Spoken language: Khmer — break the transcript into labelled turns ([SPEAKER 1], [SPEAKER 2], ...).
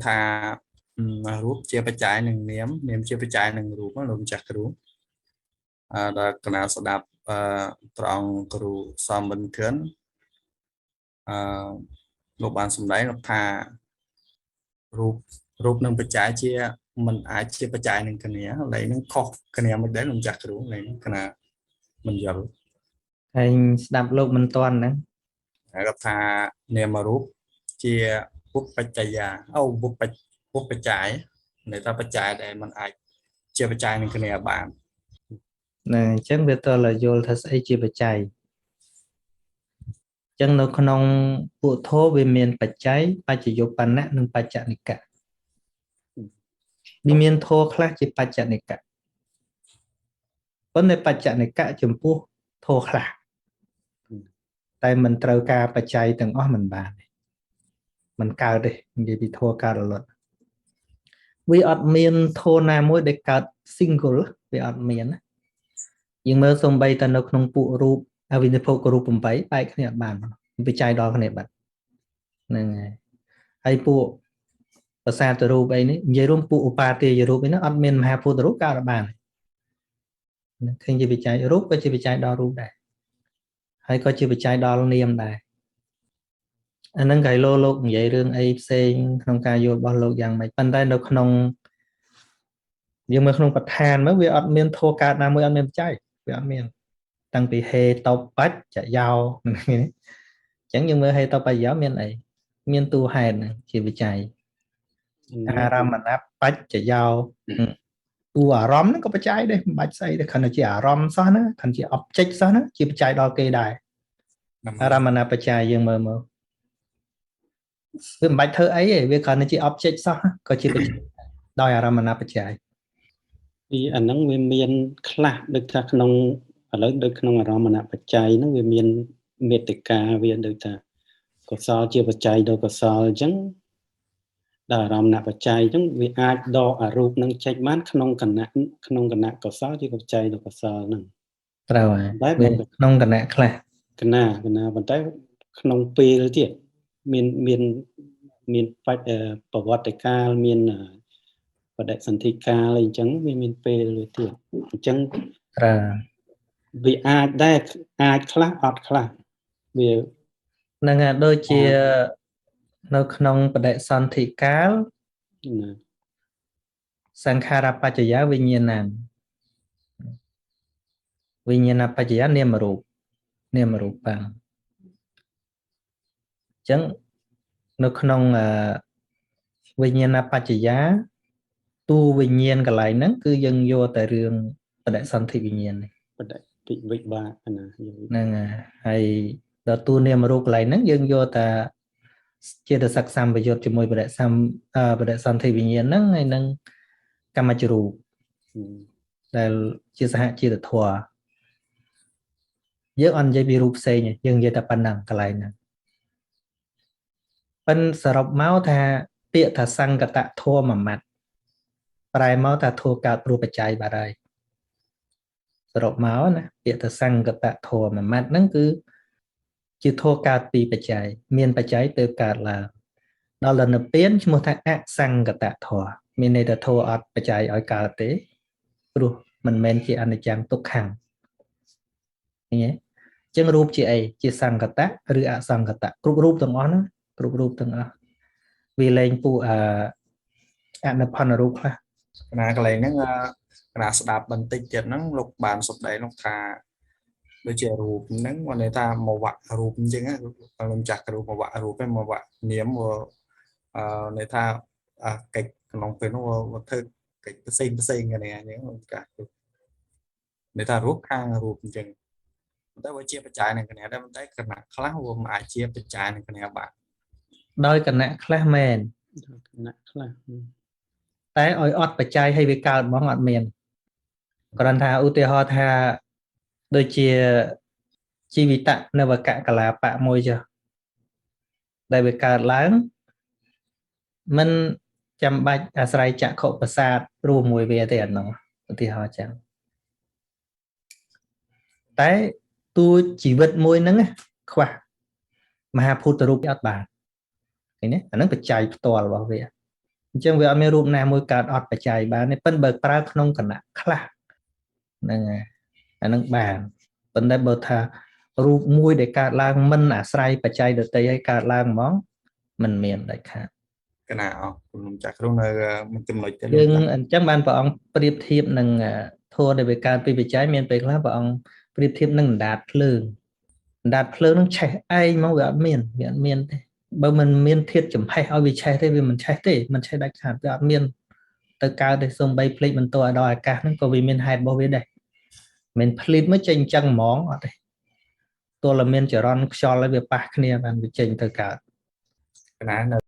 [SPEAKER 1] ថារូបជាបច្ច័យនឹងនាមនាមជាបច្ច័យនឹងរូបលោកម្ចាស់គ្រូអឺដល់កណាស្ដាប់អឺព្រះអង្គគ្រូសំបិនធឿនអឺលោកបានសម្ដែងលោកថារូបរូបនឹងបច្ច័យជាมันអាចជាបច្ច័យនឹងគ្នាឥឡូវហ្នឹងខុសគ្នាមិនដែរលោកម្ចាស់គ្រូឥឡូវហ្នឹងកណាមិនយល់
[SPEAKER 2] ហើយស្ដាប់លោកមិនទាន់ហ្នឹង
[SPEAKER 1] ហើយគាត់ថានាមរូបជាពុបច្ចយាអូពុបច្ចពុបច្ច័យន័យថាបច្ច័យដែលมันអាចជាបច្ច័យនឹងគ្នាបាន
[SPEAKER 2] ណាអញ្ចឹងវាតើយល់ថាស្អីជាបច្ច័យអញ្ចឹងនៅក្នុងពួកធម៌វាមានបច្ច័យបច្ចយុបណ្ណៈនិងបច្ចនិកៈវាមានធម៌ខ្លះជាបច្ចនិកៈប៉ុន្តែបច្ចនិកៈចំពោះធម៌ខ្លះតែមិនត្រូវការបច្ច័យទាំងអស់មិនបានទេមិនកើតទេនិយាយពីធម៌កើតរលត់វាអត់មានធម៌ណាមួយដែលកើត single វាអត់មានណាយើងមើលសំបីតែនៅក្នុងពួករូបអវិនិភោគរូប8បែកគ្នាអត់បានបច្ច័យដល់គ្នាបាត់ហ្នឹងហើយហើយពួកប្រាសាទរូបអីនេះនិយាយរួមពួកឧបាទាយរូបអីហ្នឹងអត់មានមហាភូតរូបកើតអត់បានហ្នឹងឃើញជាបច្ច័យរូបក៏ជាបច្ច័យដល់រូបដែរហើយក៏ជាបច្ច័យដល់នាមដែរអាហ្នឹងកៃលោលោកនិយាយរឿងអីផ្សេងក្នុងការយល់របស់លោកយ៉ាងម៉េចប៉ុន្តែនៅក្នុងយើងមើលក្នុងប្រធានមើលវាអត់មានធัวកើតណាមួយអត់មានបច្ច័យវាអត់មានតាំងពីហេតបច្ចយោអញ្ចឹងយើងមើលហេតបច្ចយោមានអីមានតួហេតុហ្នឹងជាបច្ច័យអារម្មណបច្ចយោតួអារម្មណ៍ហ្នឹងក៏បច្ច័យដែរមិនបាច់ស្អីទេគ្រាន់តែជាអារម្មណ៍សោះណាគ្រាន់ជា object សោះណាជាបច្ច័យដល់គេដែរអារម្មណបច្ច័យយើងមើលមើលវាមិនបាច់ធ្វើអីទេវាគ្រាន់តែជា object សោះក៏ជាបច្ច័យដោយអារម្មណបច្ច័យ
[SPEAKER 3] ពីអាហ្នឹងវាមានខ្លះដូចថាក្នុងឥឡូវដូចក្នុងអារម្មណបច្ច័យហ្នឹងវាមានមេតិកាវាដូចថាកុសលជាបច្ច័យដល់កុសលអញ្ចឹងដល់អារម្មណបច្ច័យអញ្ចឹងវាអាចដកអារូបនឹងចេញបានក្នុងគណៈក្នុងគណៈកុសលជាបច្ច័យដល់កុសលហ្នឹង
[SPEAKER 2] ត្រូវហើយ
[SPEAKER 3] តែ
[SPEAKER 2] វាក្នុងគណៈខ្លះ
[SPEAKER 3] កណាកណាប៉ុន្តែក្នុងពេលទៀតមានមានមានបច្ចប្រវត្តិកាលមានបដិសន្ធិកាលអីអញ្ចឹងវាមានពេលវាទៀតអញ្ចឹង
[SPEAKER 2] ត្រូវ
[SPEAKER 3] វាអាចដែរអាចខ្លះអត់ខ្លះវា
[SPEAKER 2] ហ្នឹងហើយដូចជានៅក្នុងបដិសន្ធិកាល
[SPEAKER 3] ណា
[SPEAKER 2] សង្ខារបច្ចយាវិញ្ញាណវិញ្ញាណបច្ចយានាមរូបនាមរូបាំងអញ្ចឹងនៅក្នុងវិញ្ញាណបច្ចយាតួវិញ្ញាណកន្លែងហ្នឹងគឺយើងយកតែរឿងបដិសន្ធិវិញ្ញាណនេះ
[SPEAKER 3] បដិពិវិបាកណាយក
[SPEAKER 2] ហ្នឹងហើយដល់តួនាមរូបកន្លែងហ្នឹងយើងយកតែចេតសិកសម្បយុទ្ធជាមួយបដិសម្បដិសន្ធិវិញ្ញាណហ្នឹងហើយនឹងកម្មច្ចរូបដែលជាសហជាតិធម៌យើងអត់និយាយពីរូបផ្សេងទេយើងនិយាយតែប៉ុណ្ណឹងកន្លែងហ្នឹងប៉ិនសរុបមកថាពាក្យថាសង្កតធម៌មួយម៉ាត់ប្រែមកថាធម៌កើតព្រោះបច្ច័យបាត់ហើយសរុបមកណាពាក្យថាសង្កតធម៌មួយម៉ាត់ហ្នឹងគឺជាធម៌កើតពីបច្ច័យមានបច្ច័យទើបកើតឡើងដល់ដល់និព្វានឈ្មោះថាអសង្កតធម៌មានន័យថាធម៌អត់បច្ច័យឲ្យកើតទេព្រោះមិនមែនជាអនិច្ចំទុក្ខំឃើញទេអញ្ចឹងរូបជាអីជាសង្កតៈឬអសង្កតៈគ្រប់រូបទាំងអស់ណាគ្រប់រូបទាំងអស់វាលែងពួកអនុផនរូបខ្លះ
[SPEAKER 1] កណាកន្លែងហ្នឹងកណាស្ដាប់បន្តិចទៀតហ្នឹងលោកបានសម្ដែងលោកថាដូចជារូបហ្នឹងមានន័យថាមវៈរូបអញ្ចឹងណាលោកម្ចាស់គ្រូមវៈរូបឯមវៈនាមអឺន័យថាកិច្ចក្នុងពេលនោះវាធ្វើកិច្ចផ្សេងផ្សេងគ្នាអញ្ចឹងលោកម្ចាស់គ្រូន័យថារូបខាងរូបអញ្ចឹងតែវាជាបច្ច័យនឹងគ្នាដែរប៉ុន្តែគណៈខ្លះវាមិនអាចជាបច្ច័យនឹងគ្នាបាន
[SPEAKER 2] ដោយគណៈខ្លះមែន
[SPEAKER 3] គណៈខ្លះ
[SPEAKER 2] តែឲ្យអត់បច្ច័យឲ្យវាកើតហ្មងអត់មានគ្រាន់ថាឧទាហរណ៍ថាដូចជាជីវិតនវកកលាបៈមួយចុះដែលវាកើតឡើងមិនចាំបាច់អាស្រ័យចក្ខុប្រសាទរួមមួយវាទេអានោះឧទាហរណ៍ចឹងតែតួជីវិតមួយហ្នឹងខ្វះមហាភូតរូបអត់បានឃើញទេអាហ្នឹងបច្ច័យផ្ទាល់របស់វា អញ្ចឹងវាអត់មានរូបណាមួយកើតអត់បច្ច័យបានទេប៉ុន្តែបើប្រើក្នុងគណៈខ្លះហ្នឹងហើយអានឹងបានប៉ុន្តែបើថារូបមួយដែលកើតឡើងមិនអាស្រ័យបច្ច័យដទៃឲ្យកើតឡើងហ្មងមិនមានដាច់ខាត
[SPEAKER 1] កណាអរគុណចាស់គ្រូនៅមួយចំណុចទេ
[SPEAKER 2] យើងអញ្ចឹងបានព្រះអង្គប្រៀបធៀបនឹងធម៌ដែលវាកើតពីបច្ច័យមានពេលខ្លះព្រះអង្គប្រៀបធៀបនឹងអណ្ដាតភ្លើងអណ្ដាតភ្លើងនឹងឆេះឯងមកវាអត់មានវាអត់មានទេបើមិនមានធាតុចំហេះឲ្យវាឆេះទេវាមិនឆេះទេមិនឆេះដាច់ខាតវាអត់មានទៅកើតទេសំបីភ្លេចបន្ទោឲ្យដល់អាកាសហ្នឹងក៏វាមានហេតុរបស់វាដែរមិនភ្លីតមកចេញអញ្ចឹងហ្មងអត់ទេទោះតែមានចរន្តខ្យល់ឲ្យវាប៉ះគ្នាបានវាចេញទៅកើត
[SPEAKER 1] កណានៅ